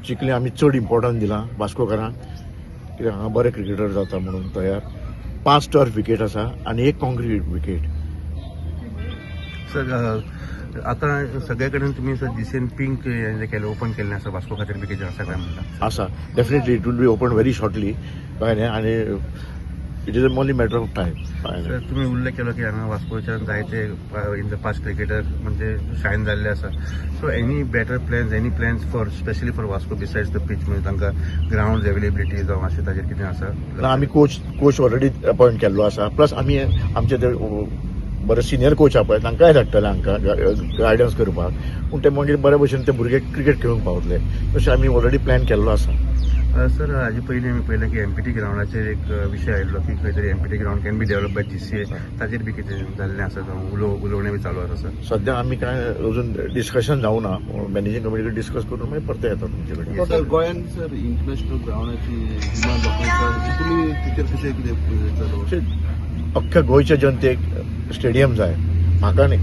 चिखली आमी चड इम्पॉर्टन्स दिलां वास्कोकारांक, कित्याक हांगा बरे क्रिकेटर जाता म्हणून तयार. पांच टर्फ विकेट आसा आनी एक कॉन्क्रीट विकेट. सर, आतां सगळे कडेन तुमी सर जीसीएन पिंक हें केलें, ओपन केल्लें आसा, वास्को खातीर बी कितें आसा काय म्हणटा? आसा, definitely it will be open very shortly, कळ्ळें न्ही? आनी it is only matter of time, कळ्ळें न्ही? सर, तुमी उल्लेख केलो की हांगा वास्कोच्यान जायते इन the past cricketer म्हणजे शायन जाल्ले आसा. So any better plans, any plans for specially for Vasco besides the pitch, म्हणजे तांकां ग्रावंड एवेलेबिलिटी जावं अशें ताजेर कितें आसा? ना, आमी कोच ऑलरेडी अपॉयंट केल्लो आसा. प्लस आमी आमचे ते बरे सिनियर कोच आहा पळय, तांकांय धाडटले हांकां गायडन्स करपाक. पूण ते मागीर बरे भशेन ते भुरगे क्रिकेट खेळूंक पावतले, तशें आमी ऑलरेडी प्लॅन केल्लो आसा. सर, हाजे पयलीं आमी पळयलें की एमपीटी ग्रावंडाचेर एक विशय आयिल्लो की खंय तरी MPT ground can be develop by GCA. ताजेर बी कितें जाल्लें आसा जावं उलोवणें बी चालू आसा सर? सध्या आमी कांय अजून डिस्कशन जावना. मॅनेजींग कमिटी कडेन डिस्कस करून मागीर परते येता तुमचे कडेन. टोटल गोंयान सर इंटरनॅशनल ग्रावंडाची डिमांड लोकांक आसा. तुमी तेचेर कशें कितें चालू? अख्ख्या गोंयच्या जनतेक स्टेडियम जाय, म्हाका न्ही.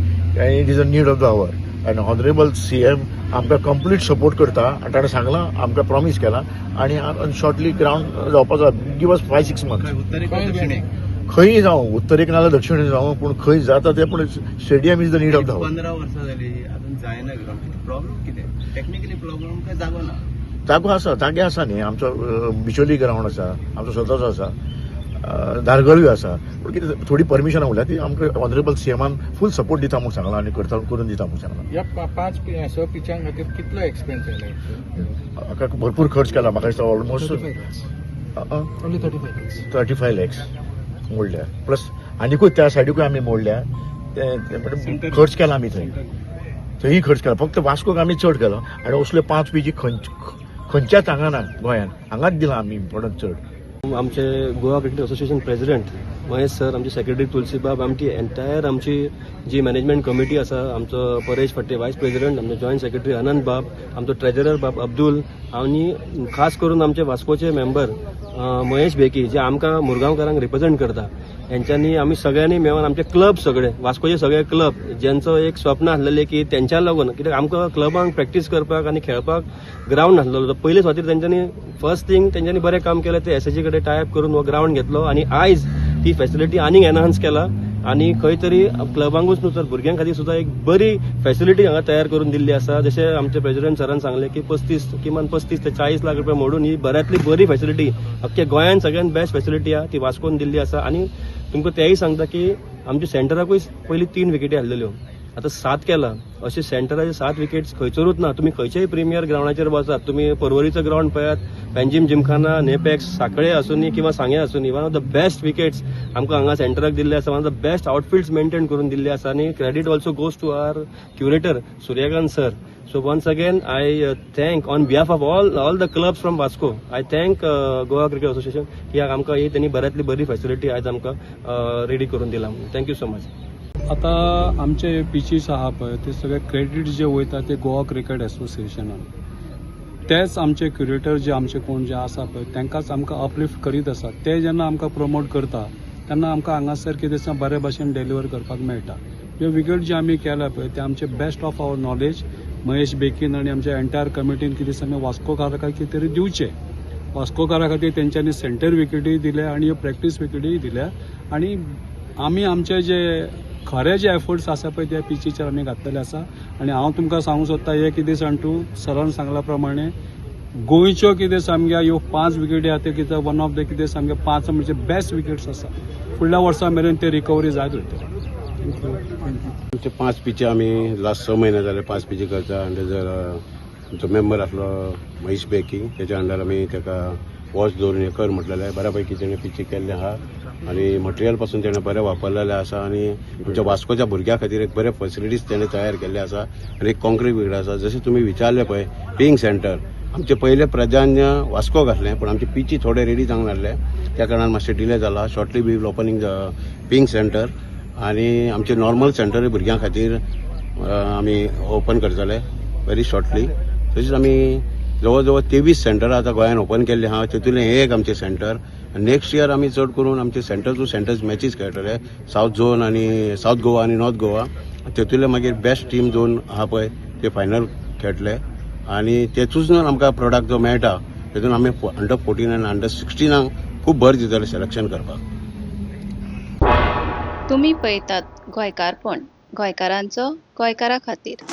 It is a need of the hour आनी ऑनरेबल सीएम आमकां कंप्लीट सपोर्ट करता आनी ताणें सांगलां, आमकां प्रॉमीस केलां आनी शॉर्टली ग्रावंड जावपाचो. Give us 5-6 months. खंयी जावं, उत्तरेक नाजाल्यार दक्षिणेक जावं, पूण खंय जाता तें, पूण stadium is the need of the hour. 15 वर्सां जाली, अजून जायना ग्रावंड. कितें प्रॉब्लेम? कितें टेक्निकली प्रॉब्लेम काय जागो ना? जागो आसा, जागे आसा न्ही. आमचो बिचोली ग्रावंड आसा, आमचो स्वताचो आसा, धारगळूय आसा. पूण कितें थोडी परमिशनां उरल्या, ती आमकां ऑनरेबल सीएमान फूल सपोर्ट दिता म्हूण सांगलां आनी करता, करून दिता म्हूण सांगलां. ह्या पांच स पिचां खातीर कितलो एक्सपेन्स आयला? म्हाका भरपूर खर्च केला. म्हाका दिसता ऑलमोस्ट 35 लॅक्स मोडल्या. प्लस आनिकूय त्या सायडीकूय आमी मोडल्या. ते ते म्हणजे खर्च केला आमी थंय, थंय खर्च केला. फक्त वास्कोक आमी चड केलो आनी असल्यो पांच पिची खंयच्याच हांगा ना गोंयान. हांगाच दिलां आमी इम्पॉर्टन्स चड. आमचे Goa cricket association president Mahesh sir, आमचे सेक्रेटरी तुलसीबाब, आमची एंटायर आमची जी मॅनेजमेंट कमिटी आसा, आमचो परेश फट्टे वायस प्रेसिडेंट, आमचो जॉयंट सेक्रेटरी अनंत बाब, आमचो ट्रेजरर बाब अब्दुल आनी खास करून आमचे वास्कोचे मेंबर महेश बेकी, जे आमकां मुरगांवकारांक रिप्रेझेंट करता, हेंच्यांनी आमी सगळ्यांनी मेळून, आमचे क्लब सगळे, वास्कोचे सगळे क्लब, ज्यांचो एक स्वप्न आसलेलें की तेंच्या लागून, कित्याक आमकां क्लबांक प्रॅक्टीस करपाक आनी खेळपाक ग्रावंड नासलेलो. पयले सुवातेर तेंच्यांनी, फर्स्ट थिंग, तेंच्यांनी बरें काम केलें, ते एसएजी कडेन टायप करून हो ग्रावंड घेतलो आनी आयज ती फॅसिलिटी आनीक एनहान्स केला आनी खंय तरी क्लबांकूच न्हू तर भुरग्यां खातीर सुद्दां एक बरी फॅसिलिटी हांगा तयार करून दिल्ली आसा. जशें आमचे प्रेसिडेंट सरान सांगलें की 35, किमान 35 ते 40 लाख रुपया मोडून ही बऱ्यांतली बरी फॅसिलिटी, अख्ख्या गोंयान सगळ्यात बेस्ट फॅसिलिटी आहा, ती वास्कोन दिल्ली आसा. आनी तुमकां तेंय सांगता की आमच्या सेंटराकूय पयलीं तीन विकेटी आसलेल्यो, आतां सात केला. अशे सेंटराचे सात विकेट्स खंयसरूच ना. तुमी खंयच्याय प्रिमियर ग्रावंडाचेर वचात, तुमी पर्वरीचो ग्रावंड पळयात, पेंजीम जिमखाना, नेपेक्स, साखळे आसूनी किंवा सांगे आसूनी, one of the best wickets आमकां हांगा सेंटराक दिल्ले आसा. One of the best outfields maintain करून दिल्ले आसा आनी credit also goes to our curator Suryakant sir. So once again I thank, on behalf of all the clubs from Vasco, I thank Goa Cricket Association की आमकां ही त्यांनी बऱ्यांतली बरी facility आयज आमकां रेडी करून दिला. Thank you so much. आता आमचे पिचीस आहा पळय, ते सगळे क्रेडीट जे वयता ते गोवा क्रिकेट एसोसिएशनान. तेच आमचे क्युरेटर जे आमचे कोण जे आसा पळय, तांकांच आमकां अपलिफ्ट करीत आसा. ते जेन्ना आमकां प्रमोट करता तेन्ना आमकां हांगासर कितें आसा, बरे भाशेन डिलिव्हर करपाक मेळटा. ह्यो विकेट जे आमी केल्या पळय, ते आमचे best of our knowledge. Mahesh बेकीन आनी आमच्या एंटायर कमिटीन कितें आसा, आमी वास्कोकारा कितें तरी दिवचें वास्कोकारा खातीर, तेंच्यांनी सेंटर विकेटूय दिल्या आनी ह्यो प्रॅक्टीस विकेटूय दिल्या. आनी आमी आमचे जे खरे जे एफर्ट्स आसा पळय, त्या पिचीचेर आमी घातलेले आसा. आनी हांव तुमकां सांगूंक सोदता, हे कितें सांगू, सरान सांगल्या प्रमाणे गोंयच्यो कितें सामक्या ह्यो पांच विकेटी आहा, त्यो कितें वन ऑफ the कितें सामके पांच म्हणजे बेस्ट विकेट्स आसा. फुडल्या वर्सा मेरेन ते रिकवरी जायत उरतले. Thank you. आमचे पांच पिची आमी लास्ट 6 म्हयने जाले पांच पिची करता. आनी जर आमचो मेंबर आसलो महेश बेकी, तेच्या अंडर आमी ताका वॉच दवरून हें कर म्हटलेलें. बऱ्या पैकी तेणें पिची केल्लें आहा आनी मटेरियल पासून तेणें बरें वापरलेलें आसा आनी आमच्या वास्कोच्या भुरग्यां खातीर एक बरे फॅसिलिटीज तेणें तयार केल्ले आसा आनी एक कॉन्क्रीट विकेट आसा. जशें तुमी विचारलें पळय, पिंक सेंटर आमचें पयलें प्राधान्य वास्कोक आसलें, पूण आमचे पिची थोडे रेडी जावंक नासले, त्या कारणान मातशें डिले जाला. Shortly we will opening the pink center आनी आमचे नॉर्मल सेंटर भुरग्यां खातीर आमी ओपन करतले व्हेरी शॉर्टली. तशेंच आमी जवळ जवळ 23 सेंटरां आतां गोंयान ओपन केल्ली आहा. तितूंतलें हें एक आमचें सेंटर. नेक्स्ट इयर आमी चड करून आमचे सेंटर टू सेंटर्स मॅचीस खेळटले, सावथ झोन आनी सावथ गोवा आनी नॉर्थ गोवा. तितूंतले मागीर बेस्ट टीम दोन आहा पळय, ते फायनल खेळटले. आनी तेतूच आमकां प्रोडक्ट जो मेळटा तेतून आमी अंडर 14 आनी अंडर 16 खूब भर दितले सिलेक्शन करपाक. तुमी पळयतात गोंयकारपण, गोंयकारांचो गोंयकारा खातीर.